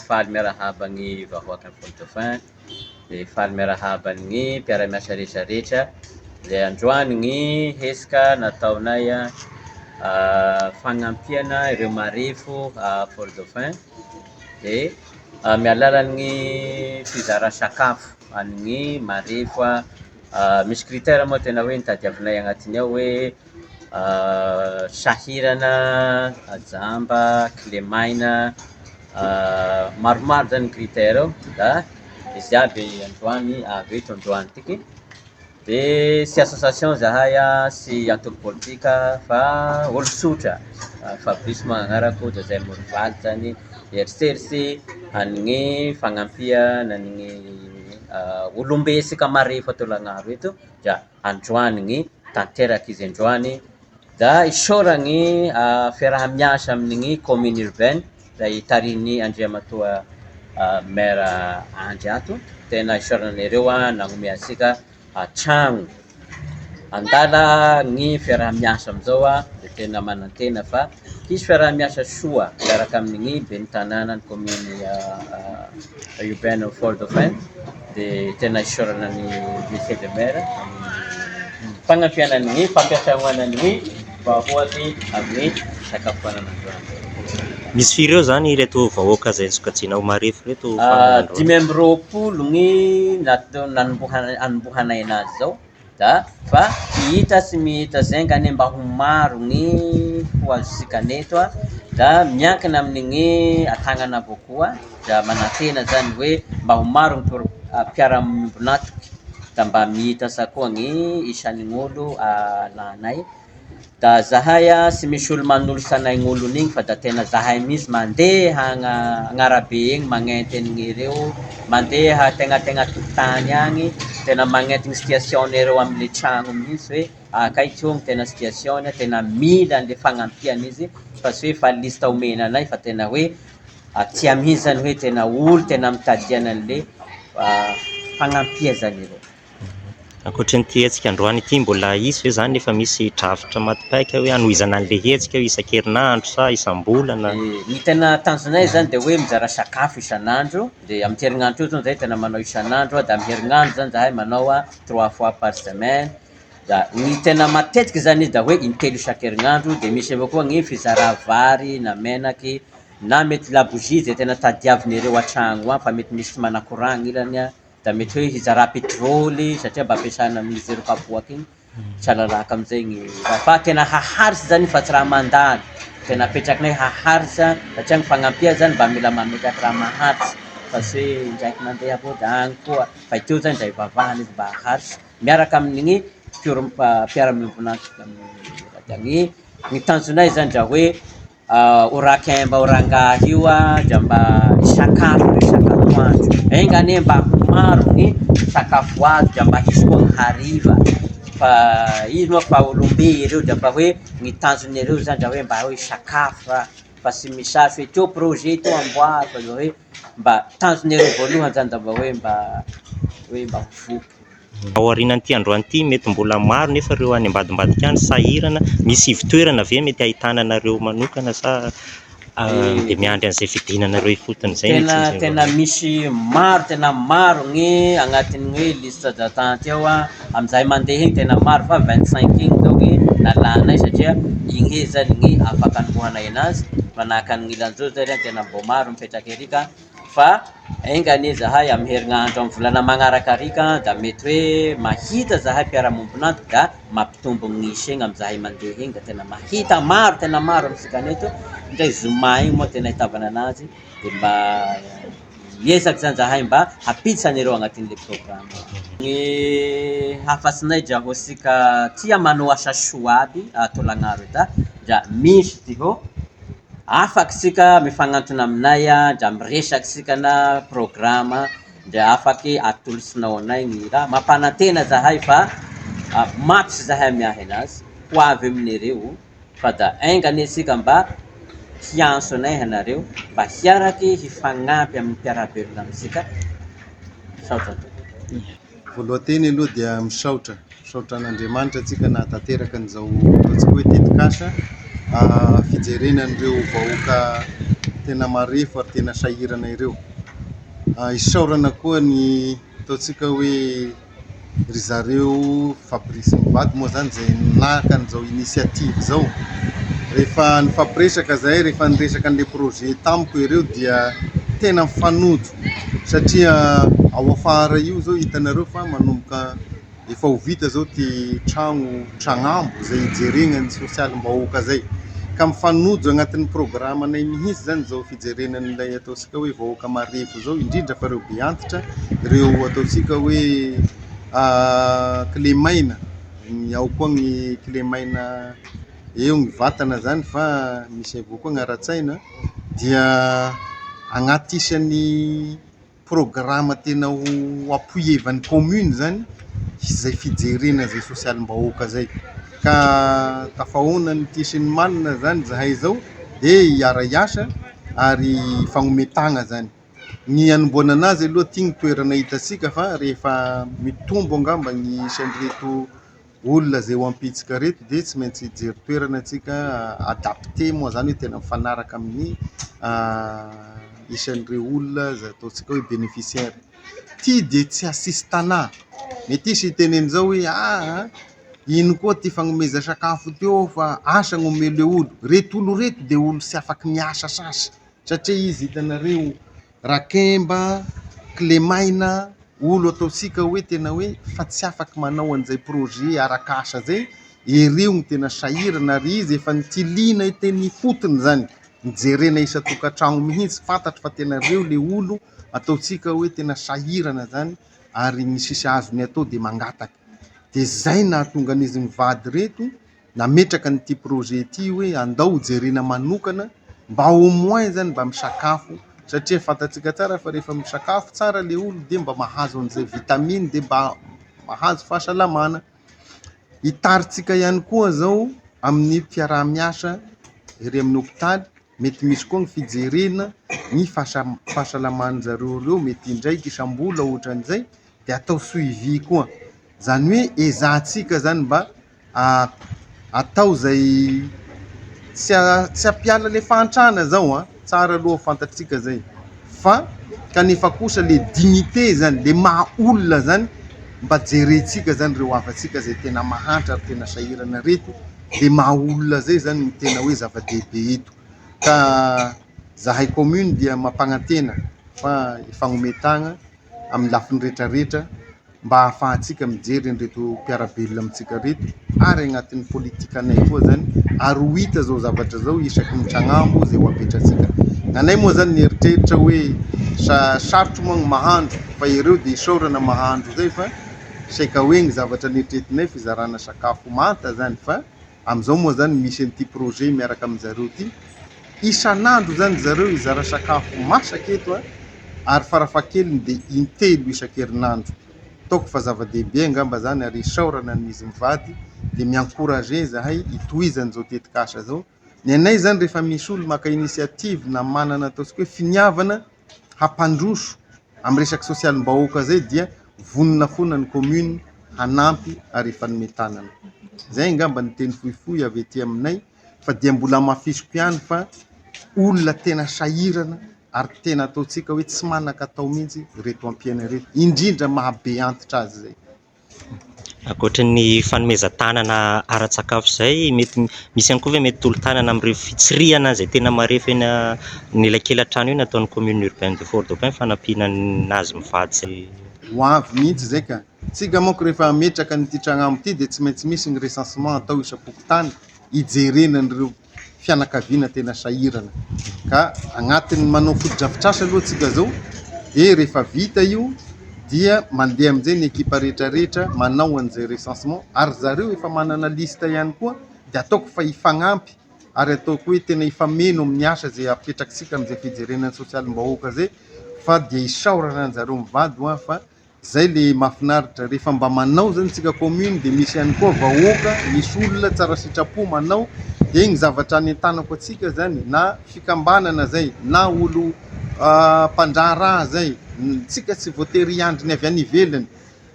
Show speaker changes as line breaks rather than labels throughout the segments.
Faly miarahaba ny vahoakan'i Fort Dauphin, dia faly miarahaba ny mpiara-miasa rehetra rehetra. Dia androany ny hetsika nataonay fanampiana ireo marefo Fort Dauphin dia amin'ny alalan'ny fizarana sakafo an'ny marefo. Misy critère moa tena hoe notadiavinay agnatiny ao hoe sahirana, jamba, kilemaina, maromaro zany ny critère ao da izy aby androany avy eto androany tiky, de tsy association zahay tsy antoko politika fa olo tsotra, Fabrice moa ny agnarako de zahay mirovaly zany mieritseritsy hanome fagnampia ny olombesika marefo a Tolagnaro eto dia androany ny tanteraka izy androany, da isaorany ny fiaraha-miasa amin'ny commune urbaine izay tarihin'i Andriamatoa maire Andry ato, tena isaorana anareo nanome antsika trano, handala ny fiaraha-miasa amizao dia tena manantena fa hisy fiaraha-miasa soa miaraka amin'ny ben'ny tanàna ny commune urbaine Fort Dauphin dia tena isaorana ny monsieur le maire amin'ny fanampiana ny fampiatranoana ny vahoaky amin'ny fisakafoanana androany.
Misy firy eo izany ireto vahoaka izay nosokajiana ho marefo ireto?
25 ny natao nanombohana anombohanay anazy zao da fa hita sy mihita zay anie mba ho maro ny ho azontsika eto a, da miankina amin'ny tagnana avao koa da manantena zany hoe mba ho maro ny mpir- mpiara-miombon'antoky da mba mihitatra koa ny isan'ny olo alanay, da zahay a tsy misy olo manolotra anay gn'olon'igny fa da tena zahay mihitsy mandeha agna- agn'arabe egny magnenty an'ireo, mandeha antegnategna tokotany agny, tena magnenty ny situation-nereo amle tragno mihitsy hoe akay tô ny tena situation-ny, tena mila an'le fagnampiana izy fa tsy hoe fa liste omena anay fa tena hoe aty mihitsy zany hoe tena olo tena mitadiana an'le fagnampia zany ireo.
Ankoatran'ity hetsika androany ity, mbola hisy ve izany efa misy drafitra maty paika hoe hanohizana an'ilay hetsika hoe isan-kerinandro sa isam-bolana?
Ny tena tanjonay zany dia hoe mizara sakafo isan'andro, dia amin'ny herinandro io zao zahay tena manao isan'andro, dia amin'ny herinandro zany zahay manao trois fois par semaine, da ny tena matetiky zany izy da hoe intelo isan-kerinandro, dia misy avao koa ny fizara vary na menaky na mety labozia zay tena tadiavin'ireo an-tragno any fa mety misy tsy manan-courant ny ilany an, da mety hoe hizara petrôly satria mba ampiasana amin'ny zéro kapoaka iny, tsy alalaka amizay ny raha fa tena haharitsy zany fa tsy raha mandalo, tena apetrakinay haharitra satria ny fagnampia zany mba mila mametraky raha maharitsy fa tsy hoe indraiky mandeha avao da agny koa, fa teo zany ndray ivavahana izy mba haharitsy miaraka amin'ny mpior- mpiara-miombon'antoka amin'ny ny tanjonay zany dra hoe o rakemba o rangahy io dra mba hisakafo isan-katoandro, enga anie mba ho maro ny sakafo azo dra mba hisy koa ny hariva fa izy moa fa olom-be ireo dra mba hoe ny tanjon'ireo zany dra hoe mba hoe hisakafo raha fa tsy misasy hoe tô projet tô amboary fa dra hoe mba tanjon'ireo voalohany zany da mba hoe mba hoe mba ho voky.
Ao aorianan'ity androany ity mety mbola maro nefa ireo any ambadimbadika any sahirana, misy ivon-toerana ve mety ahitana anareo manokana sa dia miandry an'izay fidinanareo ifotony izay ny
Tena
tsinjara?
tena misy maro tena maro ny agnatin'ny hoe liste d'attente ao a, amin'izay mandeha iny tena maro fa 25 iny zao ny nalanay satria igny he zany ny afaka anombohanay anazy, manahaka ny ilan'izao zay zany tena mbô maro mipetraky ery ka fa enga anie zahay amin'ny herinandro amin'ny volana magnaraka ary ka da mety hoe mahita zahay mpiara-miombon'antoka da mampitombo ny isa iny amin'zahay mandeha iny da tena mahita maro tena maro amintsika eto, ndray zoma iny moa tena ahitavana anazy de mba miezaky zany zahay mba hampiditra an'ireo agnatin'le programme. Ny hafatsinay dra ho antsika tia manao asa soa aby a Tolagnaro da dra misy ty hô afaky tsika mifagnantona aminay dra miresaky tsika na programa dra afaky atolotsinao anay ny raha, mampanantena zahay fa matotsy zahay miahy anazy, ho avy aminareo fa da enga anie tsika mba hiantso anay anareo mba hiaraky hifagnampy amin'ny mpiara-belona amitsika, misaotra tompoko.
Voalohan-teny aloha dia misaotra, misaotra an'Andriamanitra antsika nahatanteraka an'izao ataontsika hoe tetikasa fijerena an'ireo vahoaka. tena marefo ary tena sahirana ireo. Isaorana koa ny ataontsika hoe ry zareo Fabrice mivady moa izany izay naka an'izao initiative izao. Rehefa nifampiresaka izahay, rehefa niresaka an'ilay projet tamiko ireo dia tena mifanojo satria ao afara io izao hitanareo fa manomboka Efa ho vita zao ty tragno tragnambo zay hijerena ny sosialim-bahoaka zay. Ka mifanojo agnatin'ny programanay mihitsy zany zao fijerena an'ilay ataontsika hoe vahoaka marefo zao, indrindra fa ireo be antitra, ireo ataontsika hoe kilemaina, ao koa ny kilemaina eo ny vatana zany fa misy avao koa ny ara-tsaina dia agnaty isan'ny programa tena ho appuyer-van'ny commune zany izay fijerena izay sosialim-bahoaka izay ka tafahoana ny tia sy ny manina zany zahay zao dia hiara-hiasa ary hifanome tagna zany. Ny hanombohana anazy aloha ty ny toerana hitantsika fa rehefa mitombo angamba ny isan'ireto olona izay ho ampitsika ireto dia tsy maintsy hijery toerana isika adapté moa izany hoe tena mifanaraka amin'ny isan'ireo olona izay ataontsika hoe bénéficiaire. Ity dia tsy assistanat, mety hisy hiteny an'izao hoe aa ino koa ity fanomezana sakafo ity ô fa asa no omeo ilay olo. Ireto olo ireto dia olo tsy afaky miasa sasy satria izy hitanareo Rakemba, kilemaina, olo ataontsika hoe tena hoe fa tsy afaky manao an'izay projet arak'asa zay, ireo no tena sahirana ary izy efa nitiliana teny ifotony zany, nijerena isan-tokantrano mihitsy, fantatro fa tena reo le olo ataontsika hoe tena sahirana zany ary ny sisa azony atao de mangataka, de zay nahatonga an'izy mivady reto nametraka an'ity projet ity hoe andao ho jerena manokana mba au moins zany mba misakafo satria fantatsika tsara fa rehefa misakafo tsara le olo dia mba mahazo an'izay vitamine dia mba mahazo fahasalamana. Hitaritsika ihany koa zao amin'ny fiaraha-miasa ery amin'ny hopitaly, mety misy koa ny fijerena ny fahasalaman-dry zareo ireo, mety indraiky isam-bola ohatran'izay dia atao suivi koa, zany hoe ezahantsika zany mba atao izay tsy tsy hampiala ilay fahantrana izao an, tsara aloha fantatsika izay fa kanefa kosa ilay dignité zany, ilay maha olona zany mba jerentsika zany ireo havantsika izay tena mahantra ary tena sahirana ireto, ilay maha olona izay zany no tena hoe zava-dehibe eto ka zahay commune dia mampanantena fa hifanome tagna amin'ny lafiny rehetra rehetra mba ahafahantsika mijery an'ireto mpiara-belona amintsika ireto ary agnatin'ny politikanay koa zany ary ho hita zao zavatra zao isaky ny tragnambo izay ho apetratsika. Ny anay moa zany nieritreritra hoe sarotro moa ny mahandro fa ireo dia isaorana mahandro zay fa saika hoe ny zavatra neritreretinay fizarana sakafo manta zany fa amin'izao moa zany misy an'ity projet miaraka amin'zareo ity, isan'andro zany zareo hizara sakafo masaka eto a, ary farafahakeliny dia intelo isan-kerinandro, ataoko fa zava-dehibe angamba zany ary isaorana an'izy mivady dia mi-encourager zahay hitohizan'izao tetikasa zao, ny anay zany rehefa misy olo maka initiative na manana ataontsika hoe finiavana hampandroso amin'ny resaka sosialim-bahoaka zay dia vonona foana ny commune hanampy ary hifanome tanana. Zay angamba ny teny fohifohy avy aty aminay fa dia mbola hamafisiko ihany fa olona tena sahirana ary tena ataontsika hoe tsy manan-katao mihitsy ireto ampiana ireto, indrindra maha be antitra azy izay.
Ankoatry ny fanomezan-tanana ara-tsakafo izay, mety misy ihany koa ve mety tolo-tanana amin'ireo fitsirihana izay tena marefo eny anelakelan-trano eny ataon'ny commune urbaine de Fort Dauphin fanampiana an'azy mivady izay?
Ho avy mihitsy izay ka. Tsika manko rehefa hametraka an'ity tragnambo ity dia tsy maintsy misy ny recensement atao isam-pokontany hijerena an'ireo fianakaviana tena sahirana ka agnatin'ny manao fotodrafitrasa aloha tsika zao dia rehefa vita io dia mandeha amin'izay ny ekipa rehetrarehetra manao an'izay recensement ary zareo efa manana liste ihany koa dia ataoko fa hifagnampy ary ataoko hoe tena hifameno amin'ny asa izay apetrakitsika amin'izay fijerena ny sosialim-bahoaka zay fa dia isaorana anjareo mivady hoa fa Zay le mahafinaritra, rehefa mba manao zany tsika commune de misy ihany koa vahoaka, misy olona tsara sitrapo manao, de ny zavatra anentanako antsika zany na fikambanana zay na olo mpandraharaha zay, tsika tsy voatery hiandry ny avy any ivelany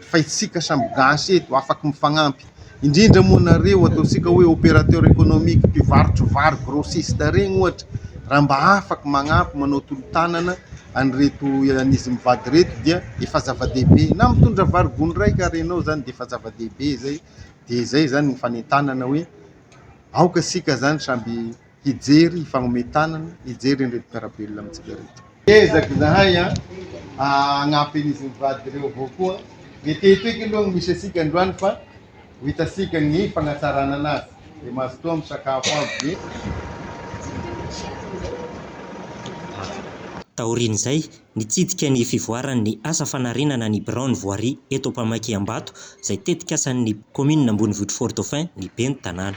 fa isika samy gasy eto afaky mifagnampy, indrindra moa nareo ataontsika hoe opérateur économique mpivarotro vary grossiste regny ohatra. Raha mba afaky magnampy manao tolo-tanana an'ireto an'izy mivady ireto dia efa zava-dehibe. Na mitondra vary gony raika ary ianao zany dia efa zava-dehibe zay. Dia zay zany ny fanentanana hoe aoka isika zany samby hijery, hifagnome tanana, hijery an'ireto mpiara-belona amintsika ireto. Miezaka izahay hagnampy an'izy mivady ireo avao koa. Mety eto eky aloha no misy antsika androany fa ho hitantsika ny fagnatsarana anazy. Dia mazotoa misakafo aby dia.
Taorian'izay, nitsidika ny fivoaran'ny asa fanarenana ny biraon'ny voirie eto Ampamaky Ambato, izay tetikasan'ny kaominina ambonivohitr'i Fort Dauphin ny ben'ny tanàna.